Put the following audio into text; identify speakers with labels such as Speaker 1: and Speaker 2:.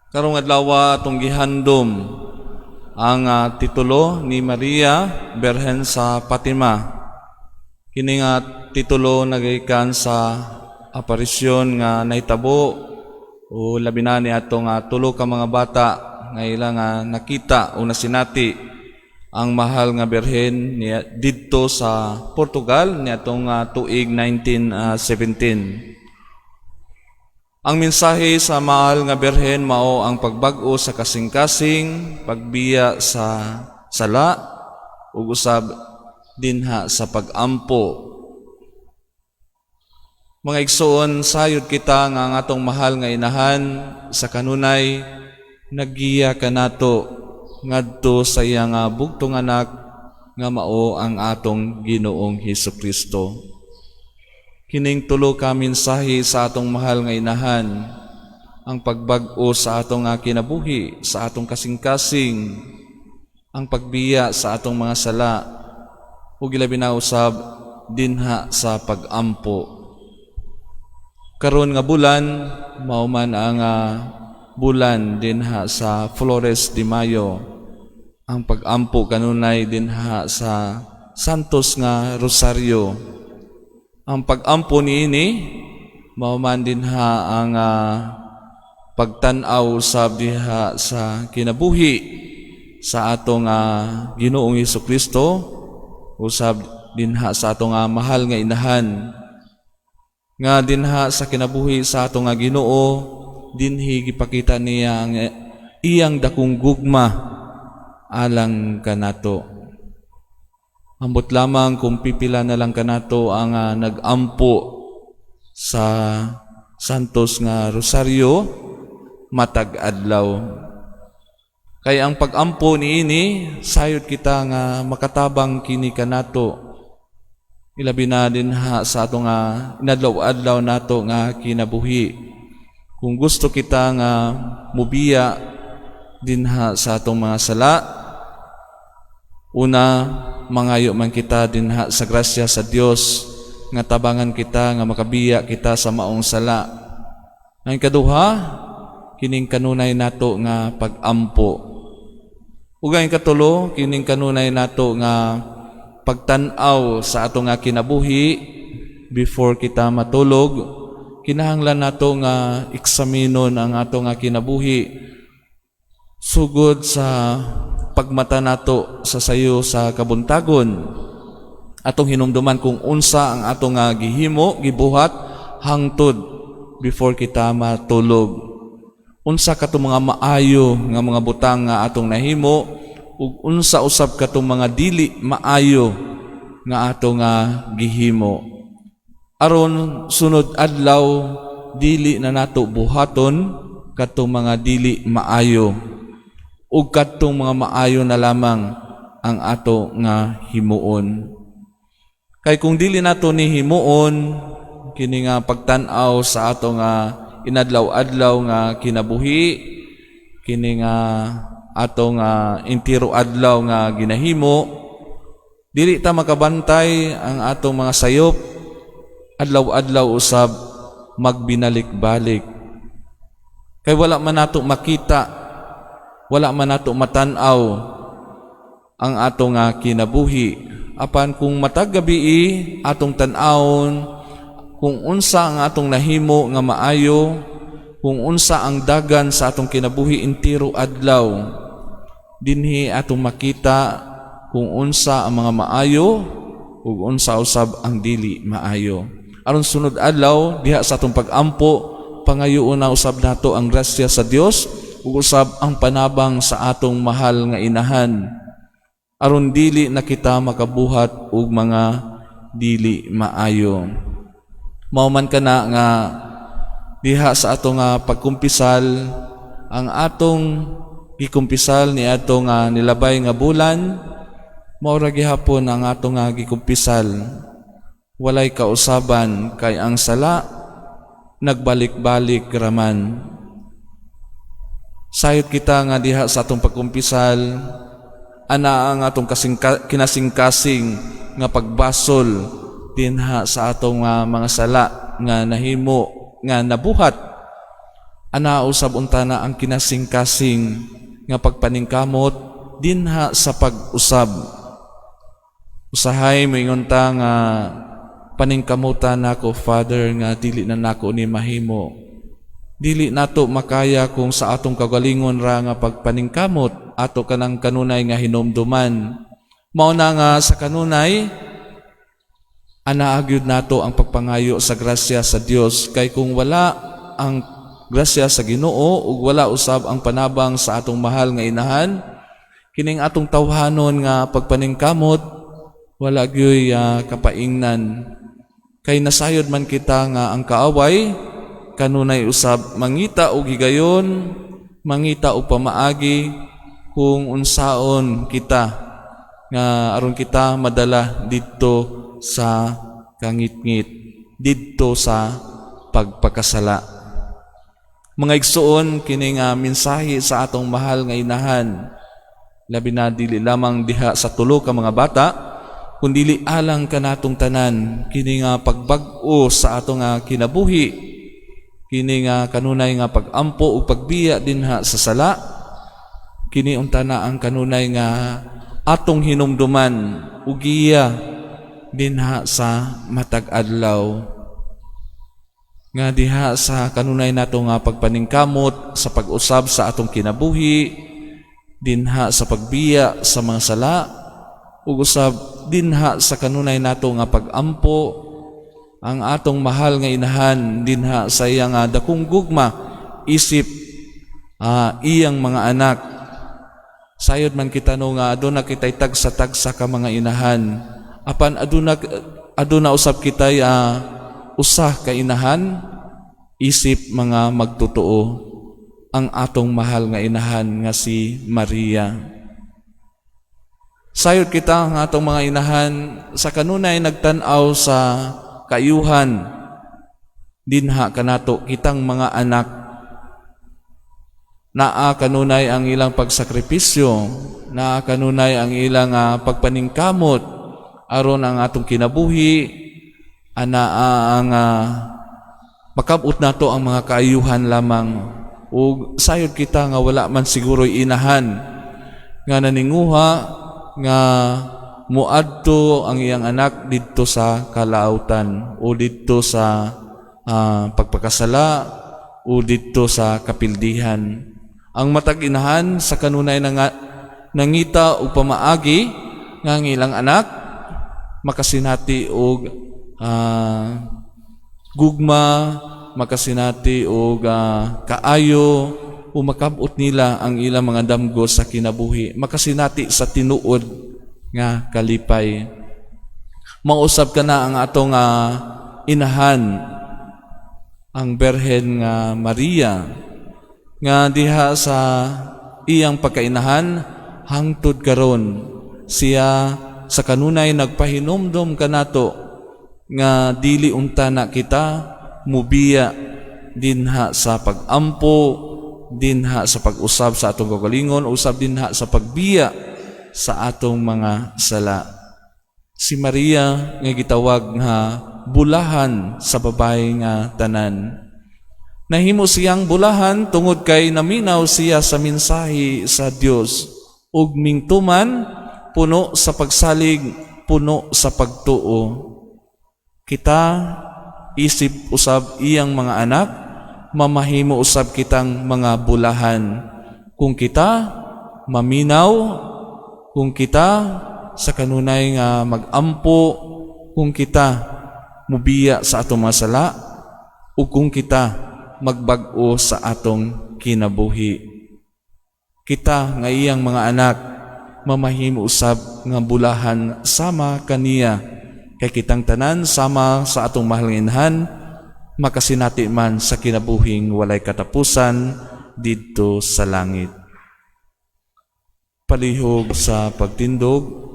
Speaker 1: Karong adlaw, atong gihandom ang titulo ni Maria Berhen sa Fatima. Kini nga titulo nagagikan sa aparisyon nga nahitabo o labi na ni atong tulo ka mga bata nga ilang nakita o nasinati ang Mahal nga Birhen niya didto sa Portugal niadtong tuig 1917. Ang mensahe sa Mahal nga Birhen mao ang pagbag-o sa kasing-kasing, pagbiya sa sala ug usab dinha sa pagampo. Mga igsoon, sayod kita nga ang atong Mahal nga Inahan sa kanunay naggiya kanato ngadto sa iyang bugtong anak nga mao ang atong Ginoong Hesus Kristo. Kining tulo ka mensahe sa atong Mahal nga Inahan, ang pagbag-o sa atong nga kinabuhi, sa atong kasing-kasing, ang pagbiya sa atong mga sala, ug ilabi na usab dinha sa pagampo. Karon nga bulan, mao man ang bulan dinha sa Flores de Mayo, ang pagampo kanunay dinha sa Santos nga Rosario. Ang pagampo niini mao man dinha ang pagtan-aw sa diha sa kinabuhi sa atong Ginoong Hesus Kristo, usab dinha sa atong Mahal nga Inahan, nga dinha sa kinabuhi sa atong Ginoo, dinhi gipakita niya ang iyang dakong gugma alang kanato. Ambot lamang kung pipila na lang kanato ang nag-ampo sa Santos nga Rosario matag adlaw. Kay ang pag-ampo niini, sayod kita nga makatabang kini kanato. Ilabi na dinha sa ato nga inadlaw-adlaw nato nga kinabuhi. Kung gusto kita nga mubiya dinha sa atong mga sala, una, mangayo man kita dinha sa grasya sa Dios nga tabangan kita nga makabiya kita sa maong sala. Ang kaduha, kining kanunay nato nga pag-ampo. Ug ang katulo, kining kanunay nato nga pagtan-aw sa ato nga kinabuhi before kita matulog. Kinahanglan nato nga eksaminon ang ato nga kinabuhi sugod sa pagmata nato sa sayo sa kabuntagon. Atong hinumduman kung unsa ang ato nga gihimo, gibuhat hangtod before kita matulog, unsa katong mga maayo nga mga butang nga atong nahimo ug unsa usab katong mga dili maayo nga ato nga gihimo, aron sunod adlaw dili na nato buhaton katong mga dili maayo ug kadtong mga maayo na lamang ang ato nga himuon. Kay kung dili nato ni himuon kini nga pagtan-aw sa ato nga inadlaw-adlaw nga kinabuhi, kini nga ato nga entero adlaw nga ginahimo, dili ta makabantay, ang atong mga sayop adlaw-adlaw usab magbinalik-balik. Kay wala man nato makita, wala man nato matan-aw ang ato nga kinabuhi. Apan kung matag gabi atong tan-awon kung unsa ang atong nahimo nga maayo, kung unsa ang dagan sa atong kinabuhi entero adlaw, dinhi atong makita kung unsa ang mga maayo ug unsa usab ang dili maayo. Aron sunod adlaw, diha sa atong pag-ampo, pangayoon na usab nato ang grasya sa Dios ug usab ang panabang sa atong Mahal nga Inahan, aron dili na kita makabuhat og mga dili maayo. Mao man kana nga diha sa ato nga pagkumpisal, ang atong gikumpisal ni ato nga nilabay nga bulan, mao ra gihapon ang ato nga gikumpisal. Walay kausaban kay ang sala nagbalik-balik raman. Sayod kita nga diha sa atong pagkumpisal, ana ang atong kinasingkasing nga pagbasol dinha sa atong mga sala nga nahimo, nga nabuhat. Ana usab untana ang kinasing-kasing nga pagpaningkamot dinha sa pag-usab. Usahay moingon ta nga paningkamutan nako, Father, nga dili na nako ni mahimo. Dili nato makaya kung sa atong kagalingon ra nga pagpaningkamot ato kanang kanunay nga hinumduman. Mao na nga sa kanunay anaa gyud nato ang pagpangayo sa grasya sa Dios, kay kung wala ang grasya sa Ginoo ug wala usab ang panabang sa atong mahal nga inahan, kining atong tawhanon nga pagpaningkamot wala gyoy kapaingnan, kay nasayod man kita nga ang kaaway kanunay usab mangita og higayon, mangita og pamaagi kung unsaon kita nga aron kita madala didto sa kangitngit, didto sa pagpakasala. Mga igsuon, kini nga mensahe sa atong mahal nga inahan, labi na dili lamang diha sa tulo ka mga bata, kundili alang kanatong tanan, kini nga pagbag-o sa atong nga kinabuhi, kini nga kanunay nga pag-ampo ug pagbiya dinha sa sala, kini unta na ang kanunay nga atong hinumduman ug giya dinha sa matag adlaw, nga diha sa kanunay nato nga pagpaningkamot sa pag-usab sa atong kinabuhi, dinha sa pagbiya sa mga sala, ug usab dinha sa kanunay nato nga pag-ampo, ang atong mahal nga inahan dinha sa iyang dakong gugma isip iyang mga anak. Sayod man kita no nga aduna kitay tagsa-tagsa ka mga inahan, apan aduna aduna usab kitay usa ka inahan isip mga magtotoo, ang atong mahal nga inahan nga si Maria. Sayod kita ang atong mga inahan sa kanunay nagtan-aw sa kaayuhan dinha kanato kitang mga anak. Naa kanunay ang ilang pagsakripisyo, naa kanunay ang ilang pagpaningkamot aron ang atong kinabuhi anaa ang makabot nato ang mga kaayuhan lamang. Ug sayod kita nga wala man siguro inahan nga naninguha nga muadto ang iyang anak didto sa kalautan o didto sa pagpakasala o didto sa kapildihan. Ang matag inahan sa kanunay na nga, nangita og pamaagi nga ang ilang anak makasinati og gugma, makasinati og kaayo, o makabot nila ang ilang mga damgo sa kinabuhi, makasinati sa tinuod nga kalipay. Mausab kana ang atong inahan, ang Berhen nga Maria, nga diha sa iyang pagkainahan hangtod karon siya sa kanunay nagpahinumdom kanato nga dili unta na kita mubiya dinha sa pag-ampo, dinha sa pag-usab sa atong kagalingon, usab dinha sa pagbiya sa atong mga sala. Si Maria nga gitawag nga bulahan sa babae nga tanan. Nahimo siyang bulahan tungod kay naminaw siya sa mensahe sa Dios ug mingtuman, puno sa pagsalig, puno sa pagtuo. Kita isip usab iyang mga anak, mamahimo usab kitang mga bulahan kung kita maminaw, kung kita sa kanunay nga magampo, kung kita mubiya sa atong mga sala, ug kung kita magbag-o sa atong kinabuhi. Kita nga iyang mga anak mamahimo usab nga bulahan sama kaniya, kay kitang tanan sama sa atong mahal nga inahan makasinati man sa kinabuhing walay katapusan didto sa langit. Palihog sa pagtindog.